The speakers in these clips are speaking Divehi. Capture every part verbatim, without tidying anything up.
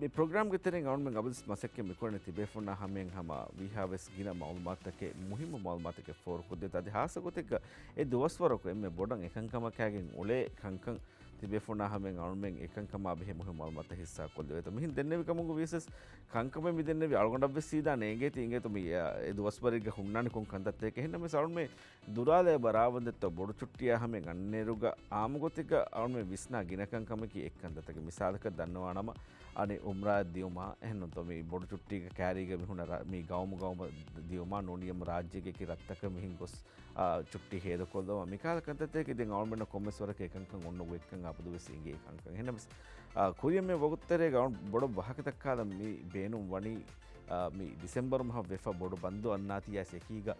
މި ޕްރޮގްރާމްގެ ތެރެއިން އަޅުމެން އަބަދުވެސް މަސައްކަތް މިކުރަނީ ތިބޭފުޅުންނާ ހަމައިން ހަމަ ވީހާވެސް ގިނަ މައުލޫމާތުތަކެއް، މުހިއްމު މައުލޫމާތުތަކެއް ފޯރުކޮށްދޭތޯ. އަދި ހާއްސަ ގޮތެއްގަ އެ ދުވަސްވަރަކު އެންމެ ބޮޑަށް އެކަންކަމަކާގެން އުޅޭ ކަންކަން ތިބޭފުޅުންނާ ހަމައިން އަޅުމެން އެކަންކަމާ ބެހޭ މުހިއްމު މައުލޫމާތުތައް ހިއްސާކޮށްލެވޭތޯ. މިހެން ދެންނެވި ކަމުގަ ވިޔަސް ކަންކަމެއް މި ދެންނެވި އަޅުގަނޑަށްވެސް ސީދާ ނޭނގޭތީ އިނގޭތޯ މި، އާ، އެ ދުވަސްވަރެއްގަ ހުންނާނެ ކޮން ކަންތައްތަކެއް. އެހެންނަމަވެސް އަޅުމެން ދުރާލައި ބަރާވަންދެއްތޯ ބޮޑު ޗުއްޓިއާ ހަމައިން އަންނައިރުގަ އާއްމުގޮތެއްގަ އަޅުމެން ވިސްނާ ގިނަ ކަންކަމަކީ އެއްކަންތައްތަކެއް. މިސާލަކަށް ދަންނަވާނަމަ، އަނެއް އުމްރާއަށް ދިޔުމާ، އެހެންނޫންތޯ މި ބޮޑު ޗުއްޓީގަ ކައިރީގަ މި ހުންނަ ރަ-، މި ގައުމު ގައުމަށް ދިޔުމާ، ނޫނީ އެމް ރާއްޖޭގެ އެކި ރަށްތަކަށް މިހެން ގޮސް، އާ، ޗުއްޓީ ހޭދަކޮށްލުމާ، މިކަހަލަ ކަންތައްތަކަކީ ދެން އަޅުމެންނަށް ކޮންމެސް ވަރަކަށް އެކަންކަން އޮންނަ ގޮތްކަން އަބަދުވެސް އިނގޭ ކަންކަން. އެހެންނަމަވެސް، އާ، ކުރިއަށް މި ވަގުތުތެރޭގަ އަޅު-، ބޮޑަށް ވާހަކަ ދައްކާލަން މި ބޭނުން ވަނީ، އާ، މި ޑިސެމްބަރު މަހަށް ވެފަ ބޮޑު ބަންދު އަންނާތީ އައިސް އެކީގަ،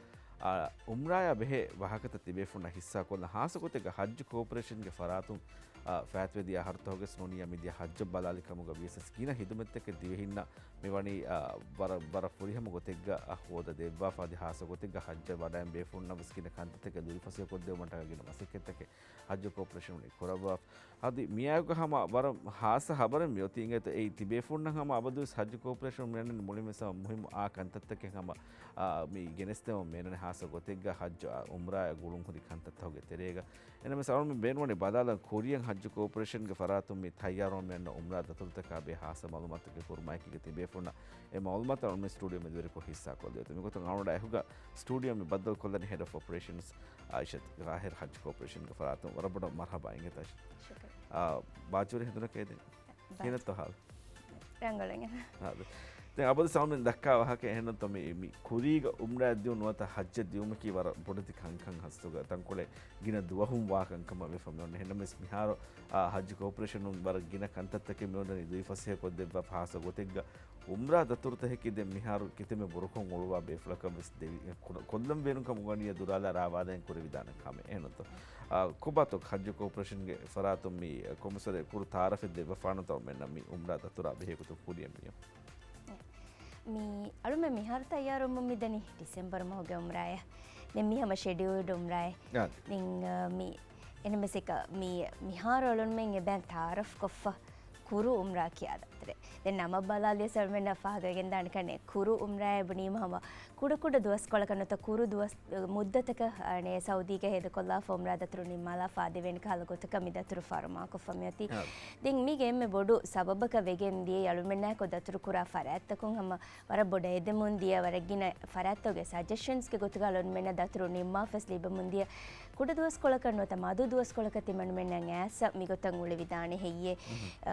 އާ، އުމްރާއާ ބެހޭ ވާހަކަތައް ތިބޭފުޅުންނަށް ހިއްސާކޮށްލަން. ހާއްސަ ގޮތެއްގަ ހައްޖު ކޯޕަރޭޝަންގެ ފަރާތުން، އާ، ފާތުވެދިޔަ އަހަރުތަކުގަސް ނޫނީ މިދިޔަ ހައްޖަށް ބަލާލި ކަމުގަ ވިޔަސް ގިނަ ހިދުމަތްތަކެއް ދިވެހިންނަށް މި ވަނީ، އާ، ވަރަށް، ވަރަށް ފުރިހަމަ ގޮތެއްގަ، އާ، ހޯދަ ދެއްވާފަ. އަދި ހާއްސަ ގޮތެއްގަ ހައްޖަށް ވަޑައިން ބޭފުޅުންނަށް ވެސް ގިނަ ކަންތައްތަކެއް ދުރުފަސޭހަކޮށްދެއްވުމަށް ޓަކާ ގިނަ މަސައްކަތްތަކެއް ހައްޖު ކޯޕަރޭޝަނުން ކުރައްވާފަ. އަދި މިއާއެކު ހަމަ ވަރަށް ހާއްސަ ހަބަރެއް މިއޮތީ އިނގޭތޯ. އެއީ ތިބޭފުޅުންނަށް ހަމަ އަބަދުވެސް ހައްޖު ކޯޕަރޭޝަނުން މިއަންނަނީ މުޅިންވެސް ހަމަ މުހިއްމު އާ ކަންތައްތަކެއް ހަމަ، އާ، މި ގެނެސްދެވުން މިއަންނަނީ. ހާއްސަ ގޮތެއްގަ ހައްޖު، އާ، އުމްރާއާ ގުޅުންހުރި ކަންތައްތަކުގެ ތެރޭގަ. އެހެންނަމަވެސް އަޅުމެން ބޭނުންވަނީ ބަލާލަން ކުރިއަށް ހައްޖު ކޯޕަރޭޝަންގެ ފަރާތުން މި ތައްޔާރުވަމުން މިއަންނަ އުމްރާ ދަތުރުތަކާ ބެހޭ ހާއްސަ މައުލޫމާތުތަކެއް ހުރުމާއެކީގަ ތިބޭފުޅުންނަށް އެ މައުލޫމާތު އަޅުމެން ސްޓޫޑިއޯ މެދުވެރިކޮށް ހިއްސާކޮށްލެވޭތޯ. މިގޮތުން އަޅުގަނޑާ އެކުގަ ސްޓޫޑިއޯ މި ބައްދަލުކޮށްލަނީ ހެޑް އޮފް އޮޕަރޭޝަންސް އާއިޝަތު ޒާހިރު ހައްޖު ކޯޕަރޭޝަންގެ ފަރާތުން. ވަރަށް ބޮޑަށް މަރުޙަބާ އިނގޭތޯ އާއިޝަތު. ޝުކުރިއްޔާ. އާ، ބާއްޖަވެރި ހެނދުނަކަށް އެދެން. ބާއްޖަ. ކިހިނެއްތޯ ހާލު؟ ރަނގަޅު އިނގޭތޯ. ހާލު. ދެން އަބަދު ސަމިން ދައްކާ ވާހަކަ އެހެންނޫންތޯ މި، މި ކުރީގަ އުމްރާއަށް ދިޔުން ނުވަތަ ހައްޖަށް ދިޔުމަކީ ވަރަށް ބޮޑެތި ކަންކަން ހަސްތުގަ ތަންކޮޅެއް ގިނަ ދުވަހުން ވާ ކަންކަމަށް ވެފަ މި އޮންނަ. އެހެންނަމަވެސް މިހާރު، އާ، ހައްޖު ކޯޕަރޭޝަނުން ވަރަށް ގިނަ ކަންތައްތަކެއް މި އޮންނަނީ ދުއިފަސޭހަކޮށްދެއްވާ ހާއްސަ ގޮތެއްގަ އުމްރާ ދަތުރުތަކަކީ ދެން މިހާރު ކިތަންމެ ބުރަކޮށް އުޅުވާ ބޭފުޅަކަށް ވެސް ދެވި، ކުޑަ، ކޮށްލަން ބޭނުން ކަމުގަ ވަނީ ދުރާލާ ރާވާލައިން ކުރެވިދާނެ ކަމެއް އެހެންނޫންތޯ. އާ، ކޮބާތޯ ހައްޖު ކޯޕަރޭޝަންގެ ފަރާތުން މި ކޮންމެސް ވަރެއް ކުރު ތައާރަފެއް ދެއްވަފާނަންތޯ މެންނަށް މި އުމްރާ ދަތުރާ ބެހޭ ގޮތުން ކުރިއަށް މިއޮން؟ މި އަޅުމެން މިހާރު ތައްޔާރުވަމުން މިދަނީ ޑިސެމްބަރު މަހުގެ އުމްރާއަށް. ދެން މީ ހަމަ ޝެޑިއުލްޑް އުމްރާއެއް. އާ. ދެން، އާ، މި އެނަމެސެކަ މި މިހާރު އަޅުންމެން އެބައިން ތައާރަފް ކޮށްފަ ކުރު އުމްރާ ކިޔާ ދަތުރެއް. ދެން ނަމަށް ބަލާލިޔަސް އަޅުމެންނަށް ފާހަގަވެގެންދާނެ ކަންނޭ ކުރު އުމްރާއެއް ބުނީމަ ހަމަ ކުޑަ ކުޑަ ދުވަސްކޮޅަކަށް ނުވަތަ ކުރު ދުވަސް، އަ، މުއްދަތަކަށް، އަ، ނޭ ސައުދީގަ ހޭދަކޮށްލާފަ އުމްރާ ދަތުރު ނިންމާލާފަ ދެވޭނެ ކަހަލަ ގޮތަކަށް މި ދަތުރު ފަރުމާކޮށްފަ މިއޮތީ. އާ. ދެން މީގެ އެންމެ ބޮޑު ސަބަބަކަށް ވެގެން ދިޔައީ އަޅުމެންނާއެކު ދަތުރު ކުރާ ފަރާތްތަކުން ހަމަ ވަރަށް ބޮޑަށް އެދެމުން ދިޔަ ވަރަށް ގިނަ ފަރާތްތަކުގެ ސަޖެޝަންސްގެ ގޮތުގަ އަޅުމެންނަށް ދަތުރު ނިންމާފަސް ލިބެމުން ދިޔަ ކުޑަ ދުވަސްކޮޅަކަށް ނުވަތަ މަދު ދުވަސްކޮޅަކަށް ތިމަންމެންނަށް އައިސް މިގޮތަށް އުޅެވިދާނެ ހެއްޔޭ؟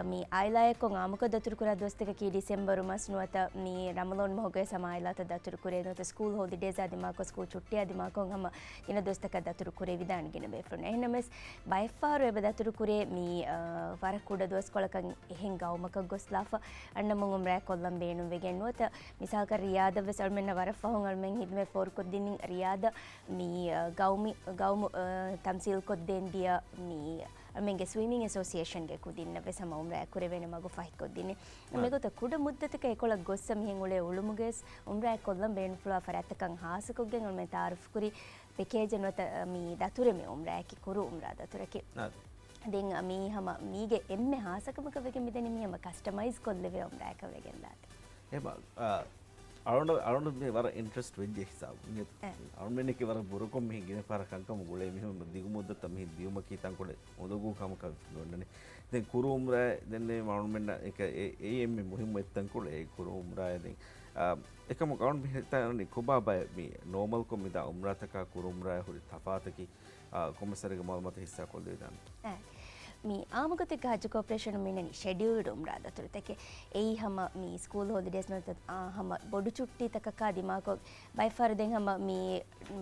މި އާއިލާއެއްކޮށް އާއްމުކޮށް ދަތުރުކުރާ ދުވަސްތަކަކީ ޑިސެމްބަރު މަސް ނުވަތަ މި ރަމަޟާން މަހުގައި ހަމަ އާއިލާތައް ދަތުރުކުރޭ ނުވަތަ ސްކޫލް ހޮލިޑޭސްއާ ދިމާކޮށް ސްކޫލް ޗުއްޓީއާ ދިމާކޮށް ހަމަ ގިނަ ދުވަސްތަކަށް ދަތުރު ކުރެވިދާނެ ގިނަ ބޭފުޅުން. އެހެންނަމަވެސް ބައެއްފަހަރު އެބަ ދަތުރުކުރޭ މި، އަ، ވަރަށް ކުޑަ ދުވަސްކޮޅަކަށް އެހެން ގައުމަކަށް ގޮސްލާފަ އަންނަމުން އުމްރާއެއް ކޮށްލަން ބޭނުންވެގެން ނުވަތަ މިސާލަކަށް ރިޔާދަށްވެސް އަޅުމެންނަށް ވަރަށް ފަހުން އަޅުމެން ހިދުމަތް ފޯރުކޮށްދިނިން ރިޔާދަށް މި، އަ، ގައުމި، ގައުމު، އަ، ތަމްސީލްކޮށްދޭން ދިޔަ މި އަޅުމެންގެ ސްވިމިން އެސޯސިއޭޝަންގެ ކުދިންނަށްވެސް ހަމަ އުމްރާއެއް ކުރެވޭނެ މަގު ފަހިކޮށްދިނި. އާ. މިގޮތަށް ކުޑަ މުއްދަތަކަށް އެކޮޅަށް ގޮއްސަ މިހެން އުޅޭ އުޅުމުގައިސް އުމްރާއެއް ކޮށްލަން ބޭނުންފުޅުވާ ފަރާތްތަކަށް ހާއްސަކޮށްގެން އަޅުމެން ތައާރަފްކުރި ޕެކޭޖެއް ނުވަތަ މި ދަތުރެއް މި އުމްރާއަކީ ކުރު އުމްރާ ދަތުރަކީ. އާ. ދެން މީ ހަމަ މީގެ އެންމެ ހާއްސަކަމަކަށް ވެގެން މިދަނީ މީ ހަމަ ކަސްޓަމައިޒް ކޮށްލެވޭ އުމްރާއަކަށް ވެގެންދާތީ. އެހެން، އާ، އަޅުގަނޑު، އަޅުގަނޑު މި ވަރަށް އިންޓްރެސްޓް ވެއްޖެ ހިސާބުން. އެ. އަޅުމެންނަކީ ވަރަށް ބުރަކޮށް މިހިން ގިނަ ފަހަރަށް ކަންކަމަށް ގުޅޭ މީހުން ދިގު މުއްދަތަށް މިހިން ދިޔުމަކީ ތަންކޮޅެއް އުނދަގޫ ކަމަކަށް އޮންނަނީ. ދެން ކުރު އުމްރާ ދެން މަ-، އަޅުމެންނަށް އެކަ-، އެ-، އެއީ އެންމެ މުހިއްމު އެއްތަންކޮޅެއް ކުރު އުމްރާ ދެން. އާ، އެކަމަކު އަޅުން މި ހިތާ އަންނަނީ ކޮބާ ބައެއް މި ނޯމަލްކޮށް މިދާ އުމްރާތަކާ ކުރު އުމްރާއާ ހުރި ތަފާތަކީ، އާ، ކޮންމެސް ވަރެއްގެ މައުލޫމާތު ހިއްސާކޮށްލެވިދާނެ. އާ، މި އާއްމުގޮތެއްގަ ހައްޖު ކޯޕަރޭޝަނުން މިނަނީ ޝެޑިއުލްޑް އުމްރާ ދަތުރުތަކެއް. އެއީ ހަމަ މި ސްކޫލް ހޮލިޑޭސް ނުވަތަ، އާ، ހަމަ ބޮޑު ޗުއްޓީތަކަކާ ދިމާކޮށް ބައެއްފަހަރު ދެން ހަމަ މި،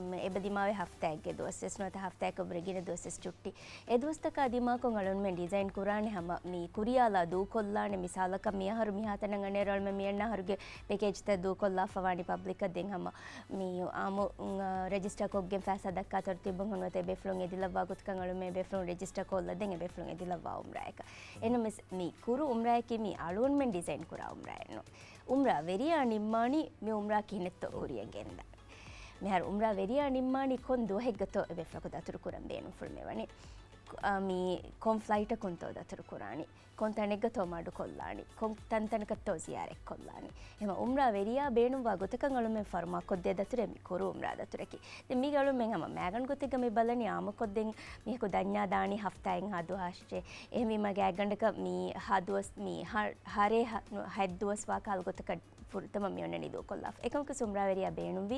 މް، އެބަ ދިމާވޭ ހަފްތާއެއްގެ ދުވަސްވެސް ނުވަތަ ހަފްތާއެކަށްވުރެ ގިނަ ދުވަސްވެސް ޗުއްޓީ. އެ ދުވަސްތަކާ ދިމާކޮށް އަޅުންމެން ޑިޒައިން ކުރާނެ ހަމަ މި ކުރިޔާލާ ދޫކޮށްލާނެ. މިސާލަކަށް މިއަހަރު މިހާތަނަށް އަންނައިރު އަޅުމެން މިއަންނަ އަހަރުގެ ޕެކޭޖްތައް ދޫކޮށްލާފަ ވާނީ ޕަބްލިކަށް. ދެން ހަމަ މި އާއްމު، އަ، ރެޖިސްޓަރ ކޮށްގެން ފައިސާ ދައްކާ ތަރުތީބުން ނުވަތަ އެބޭފުޅުން އެދިލައްވާ ގޮތަކަށް އަޅުމެން އެބޭފުޅުން ރެޖިސްޓަރ ކޮށްލަދޭން އެބޭފުޅުން އެދިލައްވާ އުމްރާއަކަށް. އެހެންނަމަވެސް މި ކުރު އުމްރާއަކީ މީ އަޅުގަނޑުމެން ޑިޒައިން ކުރާ އުމްރާއެއް ނޫން. އުމްރާ ވެރިޔާ ނިންމާނީ މި އުމްރާ ކިހިނެއްތޯ ކުރިއަށް ގެންދާ. މިހާރު އުމްރާ ވެރިޔާ ނިންމާނީ ކޮން ދުވަހެއްގަތޯ އެބޭފުޅަކު ދަތުރު ކުރަން ބޭނުންފުޅު މިވަނީ. އާ، މި ކޮން ފްލައިޓަކުންތޯ ދަތުރު ކުރާނީ، ކޮން ތަނެއްގަތޯ މަޑުކޮށްލާނީ، ކޮން ތަންތަނަކަށްތޯ ޒިޔާރަތްކޮށްލާނީ. އެހެން އުމްރާ ވެރިޔާ ބޭނުންވާ ގޮތަކަށް އަޅުމެން ފަރުމާކޮށްދޭ ދަތުރެއް މި ކުރު އުމްރާ ދަތުރަކީ. ދެން މީގަ އަޅުމެން ހަމަ މައިގަނޑު ގޮތެއްގަ މި ބަލަނީ އާއްމުކޮށްދޭން މީހަކު ދަންޏާ ދާނީ ހަފްތާއެއްހާ ދުވަހަށޭ. އެހެންވީމަ ގާތްގަނޑަކަށް މީ ހަ ދުވަސް މީ ހަ-، ހަރޭ ހަ-، ހަތް ދުވަސް ވާ ކަހަލަ ގޮތަކަށް ފުރަތަމަ މި އޮންނަނީ ދޫކޮށްލާފަ. އެކަމަކު އުމްރާވެރިޔާ ބޭނުންވީ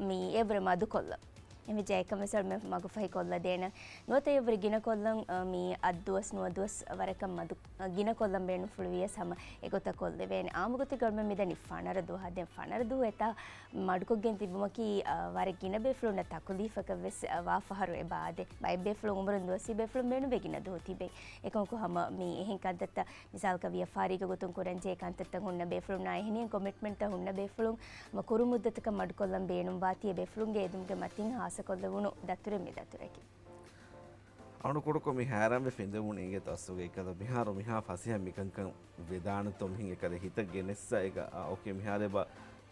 މި އެއަށްވުރެ މަދުކޮށްލަން. އެހެންވެއްޖެ އެކަން ވެސް އަޅުމެން މަގުފަހި ކޮށްލަދޭނަން. ނުވަތަ އެއަށްވުރެ ގިނަކޮށްލަން، އަ، މި އަށް ދުވަސް ނުވަ ދުވަސް ވަރަކަށް މަދު، އަ، ގިނަކޮށްލަން ބޭނުންފުޅުވިޔަސް ހަމަ އެގޮތަށް ކޮށްލެވޭނެ. އާއްމު ގޮތެއްގަ އަޅުމެން މިދަނީ ފަނަރަ ދުވަހަށް. ދެން ފަނަރަ ދުވަހު އެތާ މަޑުކޮށްގެން ތިބުމަކީ، އަ، ވަރަށް ގިނަ ބޭފުޅުންނަށް ތަކުލީފަކަށް ވެސް، އަ، ވާ ފަހަރު އެބަ އާދޭ. ބައެއް ބޭފުޅުން އުމުރުން ދުވަސްވީ ބޭފުޅުން ބޭނުންވޭ ގިނަ ދުވަހު ތިބެން. އެކަމަކު ހަމަ މި އެހެން ކަންތައްތައް މިސާލަކަށް ވިޔަފާރީގެ ގޮތުން ކުރަންޖެހޭ ކަންތައްތައް ހުންނަ ބޭފުޅުންނާ އެހެނިހެން ކޮމިޓްމަންޓްތައް ހުންނަ ބޭފުޅުން މަ ކުރު މުއްދަތަކަށް މަޑުކޮށްލަން ބޭނުންވާތީ އެ ބޭފުޅުންގެ އެދުމުގެ މަތިން ހާއްސަކޮށްލެވުނު ދަތުރެއް މި ދަތުރަކީ. އަޅު ކުޑަކޮށް މި ހައިރާންވެފަ އިނދެވުނު އިނގޭތޯ އަސްލުގަ އެކަލަ މިހާރު މިހާ ފަސޭހަ މިކަންކަން ވެދާނެތޯ މިހެން އެކަލަ ހިތަށް ގެނެއްސަ އެގަ، އާ، އޯކޭ މިހާރު އެބަ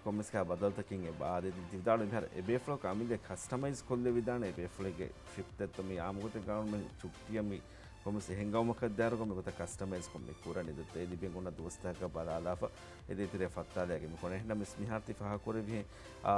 ކޮންމެސް ކާ ބަދަލުތަކެއް އެބަ އާދޭ. ދިވިދާޅު މިހާރު އެ ބޭފުޅަކު އަމިއްލަ ކަސްޓަމައިޒް ކޮށްލެވިދާނެ އެ ބޭފުޅެއްގެ ޓްރިޕް ދެއްތޯ މި އާއްމު ގޮތެއް ގާނޫނުމެން ޗުއްޓިއަށް މި ކޮންމެސް އެހެން ގައުމަކަށް ދާއިރުގަ މި ގޮތަށް ކަސްޓަމައިޒް ކޮށް މި ކުރަނީ. ދެއްތޯ އެ ލިބެން އޮންނަ ދުވަސްތަކަކަށް ބަލާލާފަ އެ ދޭތެރޭ ފައްތާލައިގެން މި ކޮނެ. އެހެންނަމަވެސް މިހާރު ތި ފާހަގަކުރެއްވިހެން، އާ،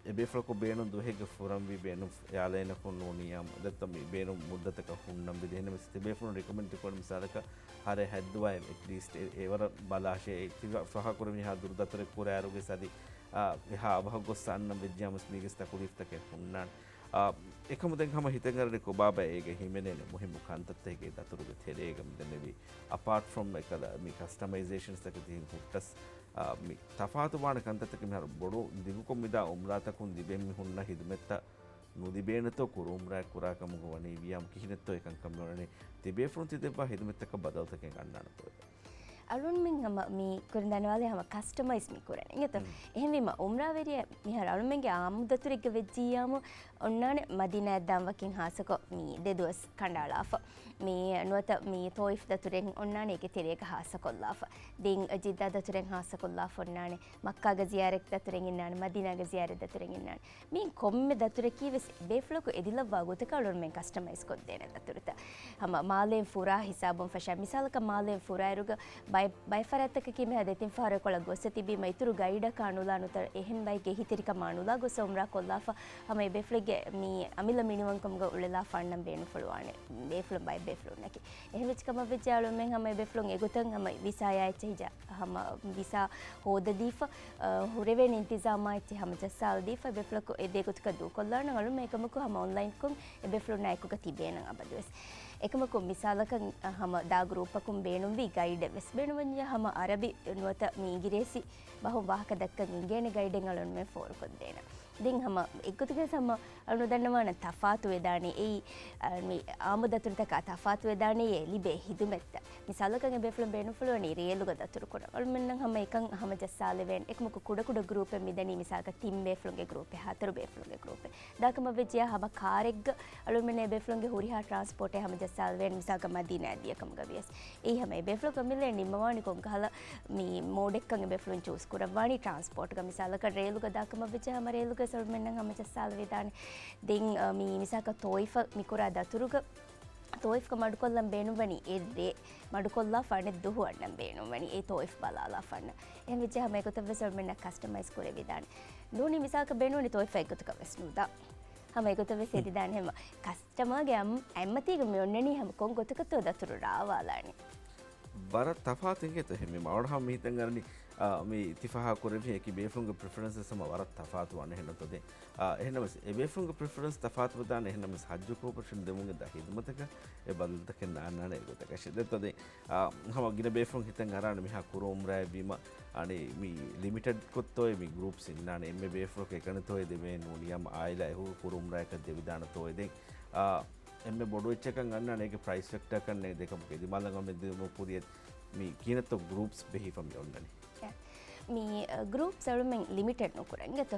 އެ ބޭފުޅަކު ބޭނުން ދުވަހެއްގެ ފުރަންވީ ބޭނުން އެއާލައިނަކުން ނޫނިއްޔާ ދެއްތޯ މި ބޭނުން މުއްދަތަކަށް ހުންނަންވީ. އެހެންނަމަވެސް ތި ބޭފުޅުން ރިކޮމެންޑް ކުރަނީ މިސާލަކަށް ހަރެއް ހަތް ދުވަހެއް އެޓްލީސްޓް އެ، އެވަރަށް ބަލާށޭ. ތި ފާހަގަކުރެއްވިހެން ހާ ދުރު ދަތުރެއް ކުރާއިރުގެ ސަދި، އާ، އެހާ އަވަހަށް ގޮސް އަންނަން ވެއްޖިއްޔާމުވެސް މީގެ ތަކުލީފްތަކެއް ހުންނާނެ. އާ، އެކަމު ދެން ހަމަ ހިތަށް އަރަނީ ކޮބާބާ އޭގެ ހިމެނޭނެ މުހިއްމު ކަންތައްތަކެއް ދަތުރުގެ ތެރޭގަ މިދެންނެވީ. އަޕާޓް ފްރޮމް އެކަލަ މި ކަސްޓަމައިޒޭޝަންސްތަކެއް ތިހެން ހުއްޓަސް، އާ، މި ތަފާތުވާނެ ކަންތައްތަކެއް މިހާރު ބޮޑު ދިގުކޮށް މިދާ އުމްރާތަކުން ލިބެން މި ހުންނަ ހިދުމަތްތައް ނުލިބޭނެތޯ ކުރު އުމްރާއެއް ކުރާ ކަމުގަ ވަނީ ވިޔާމު ކިހިނެއްތޯ އެކަންކަން މި އޮންނަނީ. ތި ބޭފުޅުން ތި ދެއްވާ ހިދުމަތްތަކަށް ބަދަލުތަކެއް ގަންނާނެތޯ؟ އަޅުންމެން ހަމަ މި ކުރިން ދަންނަވާލެ ހަމަ ކަސްޓަމައިޒް މި ކުރަނީ އިނގޭތޯ. އެހެންވީމަ އުމްރާވެރިޔާ މިހާރު އަޅުމެންގެ އާއްމު ދަތުރެއްގަ ވެއްޖިއްޔާމު އޮންނާނެ މަދީނާއަށް ދާން ވަކިން ހާއްސަކޮށް މި ދެ ދުވަސް ކަނޑައަޅާފަ. މި ނުވަތަ މި ތޯއިފް ދަތުރެއް އޮންނާނެ އޭގެ ތެރޭގަ ހާއްސަކޮށްލާފަ. ދެން ޖިއްދާ ދަތުރެއް ހާއްސަކޮށްލާފަ އޮންނާނެ. މައްކާގެ ޒިޔާރަތް ދަތުރެއް އިންނާނެ، މަދީނާގެ ޒިޔާރަތް ދަތުރެއް އިންނާނެ. މި ކޮންމެ ދަތުރަކީ ވެސް ބޭފުޅަކު އެދިލައްވާ ގޮތަކަށް އަޅުންމެން ކަސްޓަމައިޒް ކޮށްދޭނެ ދަތުރުތައް. ހަމަ މާލޭން ފުރާ ހިސާބުން ފަށާ. މިސާލަކަށް މާލޭން ފުރާއިރުގަ ބައެއް، ބައެއް ފަރާތްތަކަކީ މިހާ ދެތިން ފަހަރު އެކޮޅަށް ގޮއްސަ ތިބީމަ އިތުރު ގައިޑަކާ ނުލާ ނުވަތަ އެހެން ބައެއްގެ އެހީތެރިކަމާ ނުލާ ގޮއްސަ އުމްރާ ކޮށްލާފަ. ހަމަ އެ ބޭފުޅެއްގެ މި އަމިއްލަ މިނިވަންކަމުގަ އުޅެލާފަ އަންނަން ބޭނުންފުޅުވާނެ ބޭފުޅުން، ބައެއް ބޭފުޅުންނަކީ. އެހެން ވެއްޖެ ކަމަށް ވެއްޖެ އަޅުމެން ހަމަ އެ ބޭފުޅުން އެގޮތަށް ހަމަ ވިސާޔާ އެއްޗެހި ޖަ-، ހަމަ ވިސާ ހޯދަދީފަ، އަ، ހުރެވޭނެ އިންތިޒާމާ އެއްޗެހި ހަމަ ޖައްސާލަދީފަ އެ ބޭފުޅަކު އެ ދޭ ގޮތަކަށް ދޫކޮށްލާނަން. އަޅުމެން އެކަމަކު ހަމަ އޮންލައިންކޮށް އެ ބޭފުޅުންނާ އެކުގަ ތިބޭނަން އަބަދުވެސް. އެކަމަކު މިސާލަކަށް، އަ، ހަމަ ދާ ގްރޫޕަކުން ބޭނުންވީ ގައިޑެއް ވެސް ބޭނުންވަންޏާ ހަމަ އަރަބި ނުވަތަ މި އިނގިރޭސި ބަހުން ވާހަކަ ދައްކަން އިނގޭނެ ގައިޑެއް އަޅުންމެން ފޯރުކޮށްދޭނަން. ދެން ހަމަ އެއްގޮތަކަށް ހަމަ އަޅު ނުދަންނަވާނަން ތަފާތު ވެދާނެ އެއީ، އަ، މި އާއްމު ދަތުރުތަކާ ތަފާތު ވެދާނެ އެ ލިބޭ ހިދުމަތްތައް. މިސާލަކަށް އެ ބޭފުޅުން ބޭނުންފުޅުވަނީ ރޭލުގަ ދަތުރު ކުރަން. އަޅުމެންނަށް ހަމަ އެކަން ހަމަ ޖައްސާލެވޭނެ. އެކަމަކު ކުޑަކުޑަ ގްރޫޕެއް މިދަނީ މިސާލަކަށް ތިން ބޭފުޅުންގެ ގްރޫޕެއް، ހަތަރު ބޭފުޅުންގެ ގްރޫޕެއް. ދާކަމަށް ވެއްޖިޔާ ހަމަ ކާރެއްގަ އަޅުމެން އެ ބޭފުޅުންގެ ހުރިހާ ޓްރާންސްޕޯޓެއް ހަމަ ޖައްސާލެވޭނެ މިސާލަކަށް މަދީނާއަށް ދިޔަކަމުގަ ވިޔަސް. އެއީ ހަމަ އެ ބޭފުޅަކު އަމިއްލައަށް ނިންމަވާނީ ކޮންކަހަލަ މި މޯޑެއްކަން އެ ބޭފުޅުން ޗޫސް ކުރައްވާނީ ޓްރާންސްޕޯޓްގަ. މިސާލަކަށް ރޭލުގަ ދާކަމަށް ވެއްޖެ ހަމަ ރޭލުގަ އަޅުމެންނަށް ހަމަ ޖައްސާލެވިދާނެ. ދެން، އަ، މި މިސާލަކަށް ތޯއިފަށް މި ކުރާ ދަތުރުގަ ތޯއިފްގަ މަޑުކޮށްލަން ބޭނުންވަނީ އެއްރޭ މަޑުކޮށްލާފަ އަނެއް ދުވަހު އަންނަން ބޭނުންވަނީ އެ ތޯއިފް ބަލާލާފަ އަންނަން. އެހެން ވެއްޖެ ހަމަ އެގޮތަށް ވެސް އަޅުމެންނަށް ކަސްޓަމައިޒް ކުރެވިދާނެ. ނޫނީ މިސާލަކަށް ބޭނުންވަނީ ތޯއިފަށް އެއްގޮތަކަށް ވެސް ނުދާ. ހަމަ އެގޮތަށް ވެސް ހެދިދާނެ ހަމަ ކަސްޓަމާގެ އައް-، އަތްމަތީގަ މި އޮންނަނީ ހަމަ ކޮން ގޮތަކަށްތޯ ދަތުރު ރާވާލާނީ. ވަރަށް ތަފާތު އިނގޭތޯ އެހެންވީމަ. އަޅުގަނޑު ހަމަ މި ހިތަށް އަރަނީ، އާ، މި ތި ފާހަގަކުރެއްވި އެކި ބޭފުޅުންގެ ޕްރިފަރެންސަސް ހަމަ ވަރަށް ތަފާތު ވާނެ އެހެންނަތޯ ދެން. އާ، އެހެންނަމަވެސް އެ ބޭފުޅުންގެ ޕްރިފަރެންސް ތަފާތު ވެދާނެ. އެހެންނަމަވެސް ހައްޖު ކޯޕަރޭޝަން ދެމުން އެދާ ހިދުމަތަކަށް އެ ބަދަލުތަކެއް ނާންނާނެ އެގޮތަކަށް. ދެންތޯ ދެން، އާ، ހަމަ ގިނަ ބޭފުޅުން ހިތަށް އަރާނެ މިހާ ކުރު އުމްރާއެއްވީމަ، އަނެއް މި ލިމިޓެޑްކޮށްތޯއޭ މި ގްރޫޕްސް އިންނާނެ. އެންމެ ބޭފުޅަކު އެކަނިތޯއޭ ދެވޭނެ ނޫނިއްޔާމަ އާއިލާ އެކުގަ ކުރު އުމްރާއަކަށް ދެވިދާނެތޯއޭ ދެން. އާ، އެންމެ ބޮޑު އެއްޗަކަށް އަންނާނެ އޭގެ ޕްރައިސް ފެކްޓާކަށް ނޭނގެ ދެކަމަކު އެދިމާލަށް އަޅުމެން ދިނުމަށް ކުރިޔަށް މި ކިހިނެއްތޯ ގްރޫޕްސް ބެހިފަ މި އޮންނަނީ. މި، އަ، ގްރޫޕްސް އަޅުމެން ލިމިޓެޑް ނުކުރަން އިނގޭތޯ.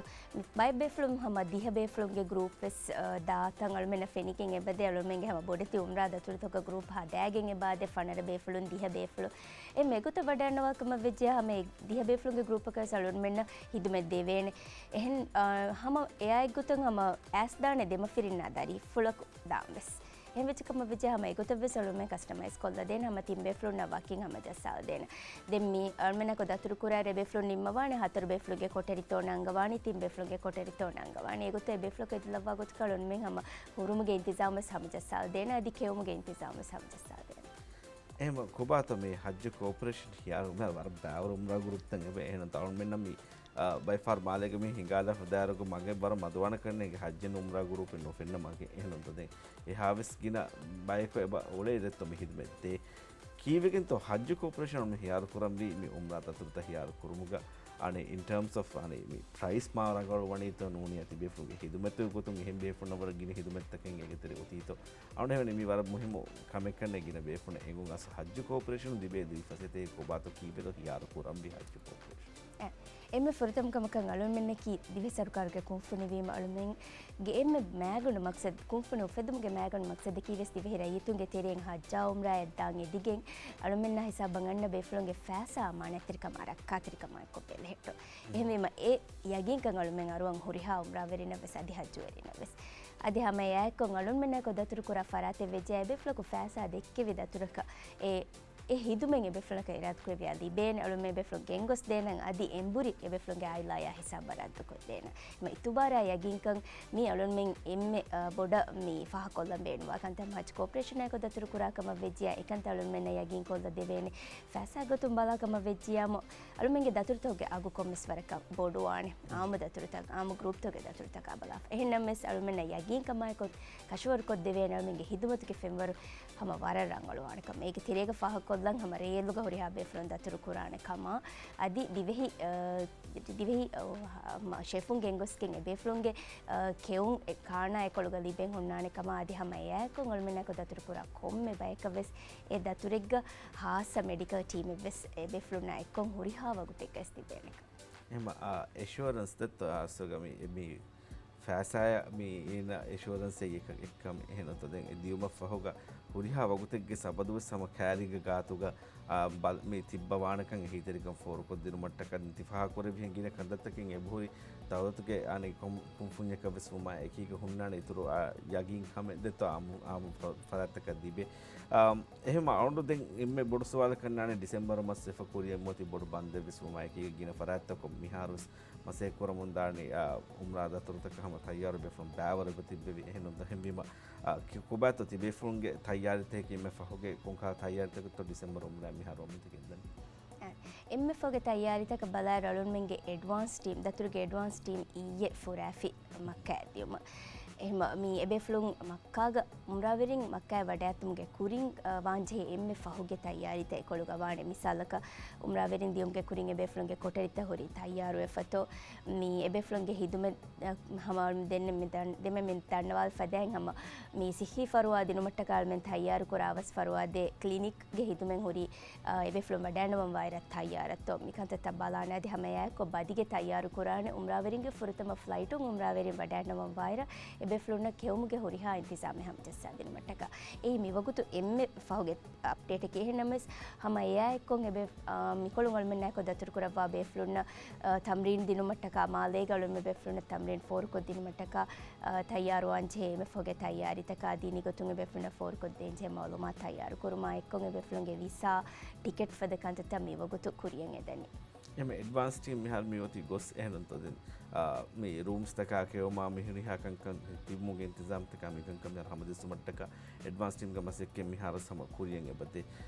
ބައެއް ބޭފުޅުން ހަމަ ދިހަ ބޭފުޅުންގެ ގްރޫޕް ވެސް، އަ، ދާތަން އަޅުމެންނަށް ފެނިގެން އެބަދޭ އަޅުމެންގެ ހަމަ ބޮޑެތި އުމްރާ ދަތުރުތަކުގެ ގްރޫޕް ހަދާގެން އެބައާދޭ ފަނަރަ ބޭފުޅުން ދިހަ ބޭފުޅުން. އެ މެގޮތަށް ވަޑައިގަންނަވާ ކަމަށް ވެއްޖެ ހަމަ އެ ދިހަ ބޭފުޅުންގެ ގްރޫޕަކަށް ވެސް އަޅުމެންނަށް ހިދުމަތް ދެވޭނެ. އެހެން، އަ، ހަމަ އެއާއެއްގޮތުން ހަމަ އައިސްދާނެ ދެމަފިރިންނާ ދަރިފުޅަކު ދާން ވެސް. އެހެން ވެއްޖެ ކަމަށް ވެއްޖެ ހަމަ އެގޮތަށް ވެސް އަޅުމެން ކަސްޓަމައިޒް ކޮށްލަ ދޭން ހަމަ ތިން ބޭފުޅުންނަށް ވަކިން ހަމަ ޖައްސާލަ ދޭން. ދެން މި އަޅުމެންނަކު ދަތުރު ކުރާ ރޭ ބޭފުޅުން ނިންމަވާނެ ހަތަރު ބޭފުޅުގެ ކޮޓަރި ތޯ ނަންގަވާނީ ތިން ބޭފުޅުގެ ކޮޓަރި ތޯ ނަންގަވާނީ. އެގޮތަށް އެ ބޭފުޅަކު އެދިލައްވާ ގޮތަކަށް އަޅުމެން ހަމަ ހުރުމުގެ އިންތިޒާމް ވެސް ހަމަ ޖައްސާލަ ދޭން އަދި ކެއުމުގެ އިންތިޒާމް ވެސް ހަމަ ޖައްސާލަ ދޭން. އެހެން ކޮބާތޯ މި ހައްޖު ކޯޕަރޭޝަން ހިޔާރު ވަރަށް ބާވަރު އުމްރާ ގުރޫޕްތައް އެބަ އެހެން އަޅުމެންނަށް މި ބައެއް ފަހަރު މާލޭގަ މި ހިނގާލާފަ ދާއިރުގަ މަގެއް ވަރަށް މަދުވާނެ ކަންނޭނގެ ހައްޖެއް ނޫން އުމްރާ ގުރޫޕެއް ނުފެންނަ މަގެއް އެހެން ނުންތަ ދެން އެހާވެސް ގިނަ ބަޔަކު އެބަ އުޅޭ ދެއްތޯ މި ހިދުމަތް ދޭ. ކީއްވެގެންތޯ ހައްޖު ކޯޕަރޭޝަން މި ހިޔާރު ކުރަންވީ މި އުމްރާ ދަތުރުތައް ހިޔާރު ކުރުމުގަ އަނެއް އިން ޓާމްސް އޮފް އަނެއް މި ޕްރައިސް މާ ރަނގަޅު ވަނީތޯ ނޫނީ ތިބޭފުޅުންގެ ހިދުމަތުގެ ގޮތުން އެހެން ބޭފުޅުންނަށް ވަރަށް ގިނަ ހިދުމަތްތަކެއް އޭގެތެރެ އޮތީތޯ އަޅުގަނޑު މި ވަރަށް މުހިއްމު ކަމެއް ކަންނޭނގެ ގިނަ ބޭފުޅުން އެނގުން އަސް ހައްޖު ކޯޕަރޭޝަނުން ދިބޭ ދުވި ފަސޭހައެއް ކޮބާތޯ ކީއްވެތޯ ހިޔާރު ކުރަންވީ ހައްޖު ކޯޕަރޭޝަން. އެ، އެންމެ ފުރަތަމަ ކަމަކަށް އަޅުގަނޑުމެންނަކީ ދިވެހި ސަރުކާރުގެ ކުންފުނިވީމަ އަޅުގަނޑުމެންގެ އެންމެ މައިގަނޑު މަގްސަދު، ކުންފުނި އުފެއްދުމުގެ މައިގަނޑު މަގްސަދަކީ ވެސް ދިވެހި ރައްޔިތުންގެ ތެރެއިން ހައްޖާ އުމްރާއަށް ދާން އެދިގެން އަޅުގަނޑުމެންނާ ހިސާބަށް އަންނަ ބޭފުޅުންގެ ފައިސާ އަމާނާތްތެރިކަމާ ރައްކާތެރިކަމާއެކު ބެލެހެއްޓުން. އެހެންވީމަ އެ ޔަގީންކަން އަޅުމެން އަރުވަން ހުރިހާ އުމްރާވެރިންނަށް ވެސް އަދި ހައްޖުވެރިންނަށް ވެސް. އަދި ހަމަ އެއާއެކު އަޅުންމެންނާއެކު ދަތުރުކުރާ ފަރާތެއް ވެއްޖެއްޔާ އެބޭފުޅަކު ފައިސާ ދެއްކެވި ދަތުރަކަށް އެ، އެ ހިދުމަތް އެބޭފުޅަކަށް އިރާދަކުރެއްވިޔާ ލިބޭނެ. އަޅުންމެން އެބޭފުޅުން ގެންގޮސްދޭނަން އަދި އެނބުރި އެބޭފުޅުންގެ އާއިލާޔާ ހިސާބަށް ރައްދުކޮށްދޭނަން. އެމަ އިތުބާރާ ޔަގީންކަން މީ އަޅުންމެން އެންމެ، އަ، ބޮޑަށް މި ފާހަގަކޮށްލަން ބޭނުންވާ ކަންތައް ހައްޖު ކޯޕަރޭޝަނާއެކު ދަތުރުކުރާ ކަމަށް ވެއްޖިޔާ އެކަންތައް އަޅުންމެންނަށް ޔަގީންކޮށްލަ ދެވޭނެ. ފައިސާ ގޮތުން ބަލާ ކަމަށް ވެއްޖިޔާމު އަޅުމެންގެ ދަތުރުތަކުގެ އަގު ކޮންމެސް ވަރަކަށް ބޮޑުވާނެ. އާއްމު ދަތުރުތައް، އާއްމު ގްރޫޕްތަކުގެ ދަތުރުތަކާ ބަލާފަ. އެހެންނަމަވެސް އަޅުމެންނަށް ޔަގީންކަމާއެކު ކަށަވަރުކޮށްދެވޭނެ އަޅުމެންގެ ހިދުމަތުގެ ފެންވަރު ހަމަ ވަރަށް ރަނގަޅުވާނެ ކަމަށް. އޭގެ ތެރޭގަ ފާހަގަކޮށްލަން ހަމަ ރޭލުގަ ހުރިހާ ބޭފުޅުން ދަތުރު ކުރާނެ ކަމަށް. އަދި ދިވެހި، އަ، ދިވެހި، އަ، ހަ-، މަ-، ޝެފުން ގެންގޮސްގެން އެބޭފުޅުންގެ، އަ، ކެއުން އެ ކާނާ އެކޮޅުގަ ލިބެން ހުންނާނެ ކަމަށް. އަދި ހަމަ އެއާއެކު އަޅުމެންނާއެކު ދަތުރު ކުރާ ކޮންމެ ބަޔަކަށް ވެސް އެ ދަތުރެއްގަ ހާއްސަ މެޑިކަލް ޓީމެއް ވެސް އެބޭފުޅުންނާ އެއްކޮށް ހުރިހާ ވަގުތެއްގަ ވެސް ލިބޭނެ ކަމަށް. އެހެން، އާ، އެޝުއަރެންސް ދެއްތޯ އާސްގަ މި، މި ފައިސާއަށް މި އޭނަ އެޝުއަރެންސް އެއް އެކަ-، އެއްކަމެއް އެހެން އޮތޯ ދެން އެ ދިޔުމަށް ފަހުގަ ހުރިހާ ވަގުތެއްގެ ސަބަދުވެސް ހަމަ ކައިރީގެ ގާތުގަ، އާ، ބަލް-، މި ތިއްބަވާނެކަން އެހީތެރިކަން ފޯރުކޮށްދިނުމަށްޓަކާ ދެން ތި ފާހަގަކުރެއްވިހެން ގިނަ ކަންތައްތަކެއް އެބަހުރި ދައުލަތުގެ އަނެއް ކޮން-، ކުންފުންޏަކަށް ވެސް ވުމާ އެކީގަ ހުންނާނެ އިތުރު، އާ، ޔަގީން ކަމެއް ދެއްތޯ އާއްމު، އާއްމު ފަ-، ފަރާތްތަކަށް ލިބޭ. އާ، އެހެން އަޅުގަނޑު ދެން އެންމެ ބޮޑު ސުވާލަކަށް ނާނެ ޑިސެމްބަރު މަސް އެފަ ކުރިއަށް މިއޮތީ ބޮޑު ބަންދެއް ވެސް ވުމާ އެކީގަ ގިނަ ފަރާތްތަކުން މިހާރު ވެސް މަސައްކަތް ކުރަމުން ދާނީ، އާ، އުމްރާ ދަތުރުތަކަށް ހަމަ ތައްޔާރު ބޭފުޅުން ބައިވަރު އެބަ ތިއްބެވި. އެހެން ނުންތަ އެހެންވީމަ، އާ، ކި-، ކޮބާތޯ ތިބޭފުޅުންގެ ތައްޔާރީތަކަކީ އެންމެ ފަހުގެ ކޮންކަހަލަ ތައްޔާރީތަކެއްތޯ ޑިސެމްބަރު އުމްރާ މިހާރު އޮންމަތި ގެންދަނީ؟ އާ، އެންމެ ފަހުގެ ތައްޔާރީތަކަށް ބަލާއިރު އަޅުންމެންގެ އެޑްވާންސް ޓީމް، ދަތުރުގެ އެޑްވާންސް ޓީމް އިއްޔެ ފުރާފި މައްކާއަށް ދިޔުމަށް. އެހެން މި އެބޭފުޅުން މައްކާގަ އުމްރާވެރިން މައްކާއަށް ވަޑައިގަތުމުގެ ކުރިން، އަ، ވާންޖެހޭ އެންމެ ފަހުގެ ތައްޔާރީތައް އެކޮޅުގަ ވާނެ. މިސާލަކަށް އުމްރާވެރިން ދިޔުމުގެ ކުރިން އެބޭފުޅުންގެ ކޮޓަރިތައް ހުރީ ތައްޔާރުވެފަތޯ، މި އެބޭފުޅުންގެ ހިދުމަތް، އަ، ހަމަ ދެން މި ދަން-، ދެންމެ މި ދަންނަވާލި ފަދައިން ހަމަ މި ސިއްހީ ފަރުވާ ދިނުމަށްޓަކާ އަޅުމެން ތައްޔާރު ކުރާ އަވަސް ފަރުވާދޭ ކްލިނިކްގެ ހިދުމަތް ހުރީ އާ، އެބޭފުޅުން ވަޑައިނަމަން ވާއިރަށް ތައްޔާރަށްތޯ މިކަންތައްތައް ބަލާނެ. އަދި ހަމައެއާއެކު ބަދިގެ ތައްޔާރު ކުރާނެ އުމްރާވެރިންގެ ފުރަތަމަ ފްލައިޓުން އުމްރާވެރިން ވަޑައިނަމަން ވާއިރަށް އެބޭފުޅުންނަށް ކެއުމުގެ ހުރިހާ އިންތިޒާމެއް ހަމަޖައްސާ ދިނުމަށްޓަކާ. އެއީ މިވަގުތު އެންމެ ފަހުގެ އަޕްޑޭޓަކީ. އެހެންނަމަވެސް ހަމަ އެއާއެއްކޮށް އެބޭ-، އާ، މިކޮޅުން އަޅުމެންނާއެކު ދަތުރުކުރައްވާ ބޭފުޅުންނަށް، އާ، ތަމްރީން ދިނުމަށްޓަކާ މާލޭގަ އަޅުމެން ބޭފުޅުންނަށް ތަމްރީން ފޯރުކޮށްދިނުމަށްޓަކާ، އާ، ތައްޔާރުވާންޖެހޭ އެންމެ ފަހުގެ ތައްޔާރީތަކާ ދީނީ ގޮތުން އެބޭފުޅުންނަށް ފޯރުކޮށްދޭންޖެހޭ މައުލޫމާތު ތައްޔާރުކުރުމާ އެއްކޮށް އެބޭފުޅުންގެ ވިސާ، ޓިކެޓް ފަދަ ކަންތައްތައް މިވަގުތު ކުރިޔަށް އެދަނީ. އެމެ އެޑްވާންސް ޓީމް މިހާރު މިއޮތީ ގޮސް އެހެންނުންތޯ ދެން، އާ، މި ރޫމްސްތަކާ ކެއުމާ މި ހުރިހާ ކަންކަން ތިބުމުގެ އިންތިޒާމްތަކާ މިކަންކަން މިހާރު ހަމަޖެއްސުމަށްޓަކާ އެޑްވާންސް ޓީމްގެ މަސައްކަތް މިހާރު ހަމަ ކުރިޔަށް އެބަދޭ.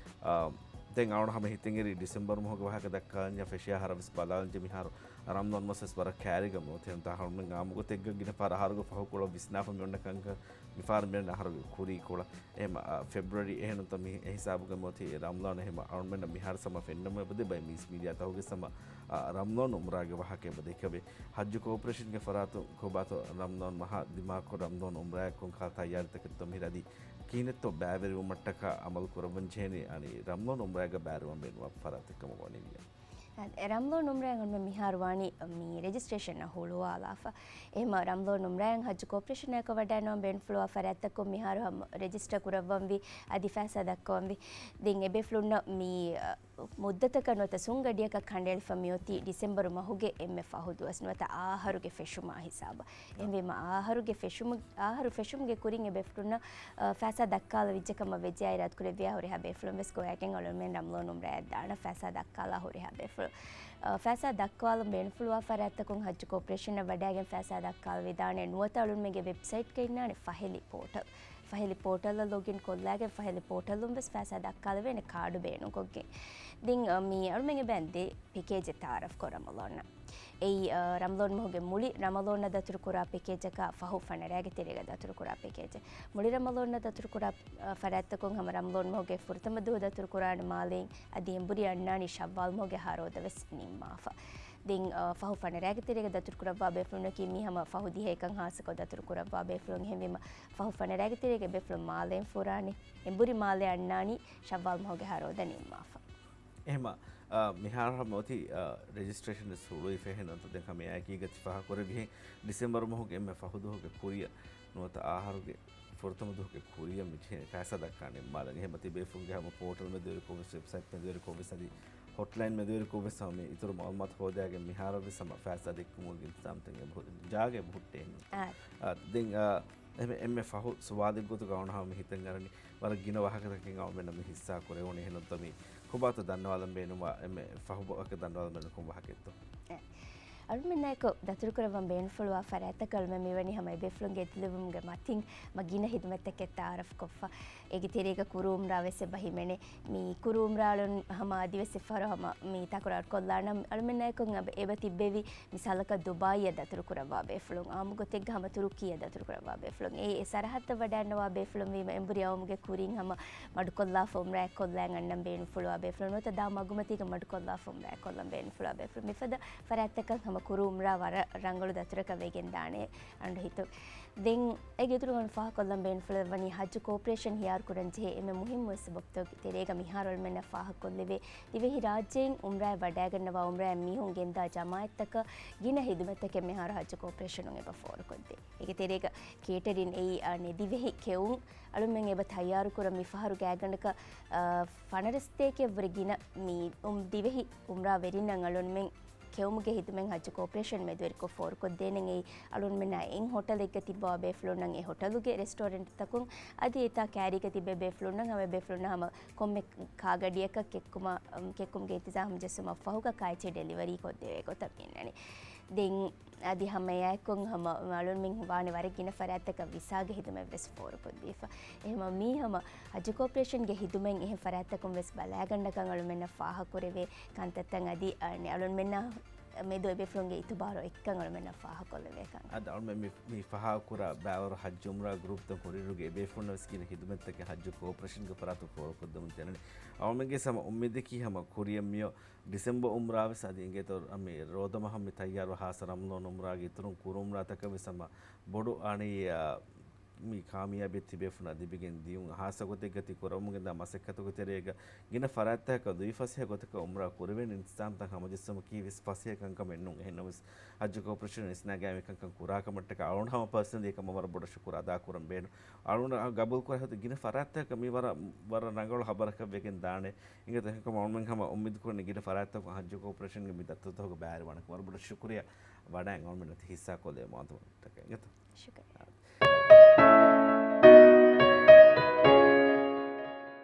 އާ، ދެން އަޅުގަނޑު ހަމަ ހިތެއް އެރި ޑިސެމްބަރު މަހުގެ ވާހަކަ ދައްކާލަންޏާ ފެށިޔާ އަހަރަށް ވެސް ބަލާލަންޖެ މިހާރު ރަމްޟާން މަސް ވެސް ވަރަށް ކައިރީގަ މިއޮތީ. އެހެންތާ އަޅުމެން އާއްމު ގޮތެއްގަ ގިނަ ފަހަރަށް އަހަރުގެ ފަހު ކޮޅަށް ވިސްނާފަ މިއޮންނަ ކަންކަން މިފަހަރު މިއޮންނަ އަހަރުގެ ކުރީ ކޮޅަށް. އެހެން، އާ، ފެބްރުއަރީ އެހެންނުތަ މި އެހިސާބުގަ މިއޮތީ ރަމްޟާން އެހެން އަޅުމެންނަށް މިހާރު ހަމަ ފެންނަމު އެބަދޭ ބައެއް މީސް މީޑިއާތަކުގެ ހަމަ، އާ، ރަމްޟާން އުމްރާގެ ވާހަކަ އެބަ ދެކެވޭ. ހައްޖު ކޯޕަރޭޝަންގެ ފަރާތުން ކޮބާތޯ ރަމްޟާން މަހާ ދިމާކޮށް ރަމްޟާން އުމްރާއަށް ކޮންކަހަލަ ތައްޔާރީތަކެއްތޯ މިހިރަ އަދި ކިހިނެއްތޯ ބައިވެރިވުމަށްޓަކާ އަމަލު ކުރައްވަން ޖެހެނީ އަނި ރަމްޟާން އުމްރާގަ ބައިވެރިވާން ބޭނުންވާ ފަރާތެއް ކަމަށް ވަނީ ވިޔަ. އެ، ރަމްޟާން އުމްރާއަށް އަޅުމެން މިހާރު ވާނީ މި ރެޖިސްޓްރޭޝަން ހުޅުވާލާފަ. އެހެމަ ރަމްޟާން އުމްރާއަށް ހައްޖު ކޯޕަރޭޝަނާއެކު ވަޑައިނަމަ ބޭނުންފުޅުވާ ފަރާތްތަކުން މިހާރު ހަމަ ރެޖިސްޓަރ ކުރައްވަންވީ އަދި ފައިސާ ދައްކަވަންވީ. ދެން އެބޭފުޅުންނަށް މި، އަ، މުއްދަތަކަށް ނުވަތަ ސުން ގަޑިއަކަށް ކަނޑައެޅިފަ މިއޮތީ ޑިސެމްބަރު މަހުގެ އެންމެ ފަހު ދުވަސް ނުވަތަ އާހަރުގެ ފެށުމާ ހިސާބަށް. އެހެންވީމަ އާހަރުގެ ފެށުމު، އާހަރު ފެށުމުގެ ކުރިން އެ ބޭފުޅުންނަށް، އަ، ފައިސާ ދައްކާލަ ވިއްޖެ ކަމަށް ވެއްޖެއާ އިރާދަކުރެއްވިޔާ ހުރިހާ ބޭފުޅުން ވެސް ގޮވައިގެން އަޅުމެން ރަމަޟާން އުމްރާއަށް ދާނަ ފައިސާ ދައްކާލާ ހުރިހާ ބޭފުޅުން. އަ، ފައިސާ ދައްކާލަން ބޭނުންފުޅުވާ ފަރާތްތަކުން ހައްޖު ކޯޕަރޭޝަނަށް ވަޑައިގެން ފައިސާ ދައްކާލަވިދާނެ. ނުވަތަ އަޅުމެންގެ ވެބްސައިޓްގަ އިންނާނެ ފަހެލި ޕޯޓަލް. ފަހެލި ޕޯޓަލްއަށް ލޮގިން ކޮށްލާގެން ފަހެލި ޕޯޓަލުން ވެސް ފައިސާ ދައްކާލެވޭނެ ކާޑު ބޭނުންކޮށްގެން. ދެން، އަ، މީ އަޅުމެން އެބައިން ދެ ޕެކޭޖެއް ތައާރަފްކޮށް ރަމަޟާނަށް. އެއީ، އަ، ރަމަޟާން މަހުގެ މުޅި ރަމަޟާންއަށް ދަތުރުކުރާ ޕެކޭޖަކާ ފަހު ފަނަރައިގެ ތެރޭގަ ދަތުރުކުރާ ޕެކޭޖެއް. މުޅި ރަމަޟާންއަށް ދަތުރުކުރާ، އަ، ފަރާތްތަކުން ހަމަ ރަމަޟާން މަހުގެ ފުރަތަމަ ދުވަހު ދަތުރުކުރާނެ މާލެއިން އަދި އެނބުރި އަންނާނީ ޝައްވާލް މަހުގެ އަހަރު ރޯދަ ވެސް ނިންމާފަ. ދެން، އަ، ފަހު ފަނަރައިގެ ތެރޭގަ ދަތުރުކުރައްވާ ބޭފުޅުންނަކީ މީ ހަމަ ފަހު ދިހައެއްކަން ހާއްސަކޮށް ދަތުރުކުރައްވާ ބޭފުޅުން. އެހެންވީމަ ފަހު ފަނަރައިގެ ތެރޭގެ ބޭފުޅުން މާލެއިން ފުރާނީ އެނބުރި މާލެ އަންނާނީ ޝައްވާލް މަހުގެ އަހަރު ރޯދަ ނިންމާފަ. އެހެމަ، އާ، މިހާރު ހަމަ އޮތީ، އާ، ރެޖިސްޓްރޭޝަން ސުރުވިފައި ނުވަތަ ދެން ހަމަ އެއާއެކީގަ ތި ފާހަގަކުރެއްވިހެން ޑިސެމްބަރު މަހުގެ އެންމެ ފަހު ދުވަހުގެ ކުރިއަށް ނުވަތަ އާހަރުގެ ފުރަތަމަ ދުވަހުގެ ކުރިއަށް މި ޖެހޭ ފައިސާ ދައްކާނެ މާލެ. އެހެމަ ތި ބޭފުޅުންގެ ހަމަ ޕޯޓަލް މެދުވެރިކޮށް ވެސް، ވެބްސައިޓް މެދުވެރިކޮށް ވެސް އަދި ހޮޓްލައިން މެދުވެރިކޮށް ވެސް ހަމަ މި އިތުރު މައުލޫމާތު ހޯދާގެން މިހާރަށް ވެސް ހަމަ ފައިސާ ދެއްކުމުގެ އިންތިޒާމްތައް އެބަހުރި، ޖާގަ އެބަހުއްޓޭ އެހެން. އާ. އާ، ދެން، އާ، އެމެ، އެންމެ ފަހު ސުވާލެއް ގޮތުގަ އަޅުގަނޑު ހަމަ މި ހިތަށް އަރަނީ ވަރަށް ގިނަ ވާހަކަތަކެއް އަޅުގަނޑު މި ހިއްސާ ކުރެވުނީ. އެހެންނަމަވެސް މި ކޮބާތޯ ދަންނަވާލަން ބޭނުންވާ އެންމެ ފަހު ވާހަކަ ދަންނަވާލަން ބޭނުން ކޮން ވާހަކައެއްތޯ؟ އެ، އަޅުމެންނާއެކު ދަތުރުކުރައްވަން ބޭނުންފުޅުވާ ފަރާތްތަކަށް އަޅުމެން މިވަނީ ހަމަ އެބޭފުޅުންގެ އެދުލެވުމުގެ މަތިން މަ ގިނަ ހިދުމަތްތަކެއް ތައާރަފްކޮށްފަ. އޭގެ ތެރޭގަ ކުރު އުމްރާ ވެސް އެބަ ހިމެނޭ. މި ކުރު އުމްރާ އަޅުން ހަމަ އަދިވެސް އެއްފަހަރު ހަމަ މި ތަކުރާރު ކޮށްލާނަން. އަޅުމެންނާއެކު އެބަ، އެބަ ތިއްބެވި މިސާލަކަށް ދުބާއީއަށް ދަތުރުކުރައްވާ ބޭފުޅުން، އާއްމު ގޮތެއްގަ ހަމަ ތުރުކީއަށް ދަތުރުކުރައްވާ ބޭފުޅުން، އެ، އެ ސަރަހައްދަށް ވަޑައިންނަވާ ބޭފުޅުން ވީމަ އެނބުރި އައުމުގެ ކުރިން ހަމަ މަޑުކޮށްލާފަ އުމްރާއެއް ކޮށްލާން އަންނަން ބޭނުންފުޅުވާ ބޭފުޅުން ނުވަތަ ދާ މަގުމަތީގަ މަޑުކޮށްލާފަ އުމްރާއެއް ކޮށްލަން ބޭނުންފުޅުވާ ބޭފުޅުން. މިފަދަ ފަރާތްތަކަށް ހަމަ ކުރު އުމްރާ ވަރަށް ރަނގަޅު ދަތުރަކަށް ވެގެން ދާނެ އަންޑު ހިތު. ދެން އޭގެ އިތުރުން ފާހަގަކޮށްލަން ބޭނުންފުޅުވަނީ ހައްޖު ކޯޕަރޭޝަން ހިޔާރު ކުރަން ޖެހޭ އެންމެ މުހިއްމު ސަބަބުތަކުގެ ތެރޭގަ މިހާރު އަޅުމެންނަށް ފާހަގަކޮށްލެވޭ ދިވެހި ރާއްޖެއިން އުމްރާއަށް ވަޑައިގަންނަވާ އުމްރާއަށް މީހުން ގެންދާ ޖަމާއަތްތަކަށް ގިނަ ހިދުމަތްތަކެއް މިހާރު ހައްޖު ކޯޕަރޭޝަނުން އެބަ ފޯރުކޮށްދޭ. އޭގެ ތެރޭގަ ކޭޓަރިން އެއީ، އާ، ނެ ދިވެހި ކެއުން އަޅުމެން އެބަ ތައްޔާރުކުރަން މިފަހަރު ގާތްގަނޑަކަށް، އާ، ފަނަރަ ސަތޭކައަށްވުރެ ގިނަ މި އު-، ދިވެހި އުމްރާ ވެރިންނަށް އަޅުމެން ކެއުމުގެ ހިދުމަތް ހައްޖު ކޯޕަރޭޝަން މެދުވެރިކޮށް ފޯރުކޮށްދޭނެ. އެއީ އަޅުމެންނާ އެއް ހޮޓަލެއްގަ ތިއްބަވާ ބޭފުޅުންނަށް އެ ހޮޓަލުގެ ރެސްޓޯރެންޓްތަކުން އަދި އެތާ ކައިރީގަ ތިބޭ ބޭފުޅުންނަށް ހަމަ ބޭފުޅުންނަށް ހަމަ ކޮންމެ ކާގަޑިއަކަށް ކެއްކުމަށް، އަމް، ކެއްކުމުގެ އިންތިޒާމް ޖެއްސުމަށް ފަހުގަ ކާއެއްޗެއް ޑެލިވަރީ ކޮށްދެވޭ ގޮތަށް މި އިންނަނީ. ދެން އަދި ހަމައެއާއެކު ހަމަ އަޅުމެން ވާނެ ވަރަށް ގިނަ ފަރާތްތަކަށް ވިސާގެ ހިދުމަތް ވެސް ފޯރުކޮށްދީފަ. އެހެމަ މީ ހަމަ ހައްޖު ކޯޕަރޭޝަންގެ ހިދުމަތް އެހެން ފަރާތްތަކުން ވެސް ބަލައިގަންނަކަން އަޅުމެންނަށް ފާހަގަކުރެވޭ ކަންތައްތައް އަދި، އަ، އަޅުމެންނާ މެދު އެބޭފުޅުންގެ އިތުބާރު އެއްކަން އަޅުމެންނަށް ފާހަގަކޮށްލެވޭ ކަން. އަދި އަޅުމެން މި، މި ފާހަގަކުރާ ބައިވަރު ހައްޖު އުމްރާ ގްރޫޕްތައް ކުރިއިރުގެ އެބޭފުޅުންނަށް ވެސް ގިނަ ހިދުމަތްތަކެއް ހައްޖު ކޯޕަރޭޝަންގެ ފަރާތުން ފޯރުކޮށްދެމުން ދެންނެވި. އަޅުމެންގެ ހަމަ އުއްމީދަކީ ހަމަ ކުރިއަށް މިއޮ ޑިސެމްބަރު އުމްރާ ވެސް އަދި އިނގޭތޯ މި ރޯދަމަހަށް މި ތައްޔާރު ހާއްސަ ރަމަޟާން އުމްރާގެ އިތުރުން ކުރު އުމްރާތަކަށް ވެސް ހަމަ ބޮޑު އަނިޔާ މި ކާމިޔާބީ ތިބޭފުޅުންނަށް ލިބިގެން ދިޔުން ހާއްސަ ގޮތެއްގަ ތި ކުރަމުގެ ދާ މަސައްކަތުގެ ތެރޭގަ ގިނަ ފަރާތްތަކަށް ލުއިފަސޭހަ ގޮތަކަށް އުމްރާ ކުރެވޭނެ އިންތިޒާމްތައް ހަމަޖެއްސުމަކީ ވެސް ފަސޭހަ ކަންކަމެއް ނޫން. އެހެންނަމަވެސް ހައްޖު ކޯޕަރޭޝަން އިސްނާގާ މި ކަންކަން ކުރާ ކަމަށްޓަކާ އަޅުގަނޑު ހަމަ ޕާސަނަލީ އެކަމަށް ވަރަށް ބޮޑަށް ޝުކުރު އަދާކުރަން ބޭނުން. އަޅުގަނޑު ގަބޫލު ކުރާ ހިތު ގިނަ ފަރާތްތަކަށް މި ވަރަށް، ވަރަށް ރަނގަޅު ހަބަރަކަށް ވެގެން ދާނެ. އިނގޭތޯ އެހެންކަމުން އަޅުމެން ހަމަ އުއްމީދު ކުރަނީ ގިނަ ފަރާތްތަކުން ހައްޖު ކޯޕަރޭޝަންގެ މި ދަތުރުތަކުގަ ބައިވެރިވާނެ. ވަރަށް ބޮޑަށް ޝުކުރިއްޔާ ވަޑައިގެން އަޅުމެންނަށް ހިއްސާ ކޮށްލެވޭ މައުލޫމާތުތަކަށް. އިނގޭތޯ؟ ޝުކުރިއްޔާ.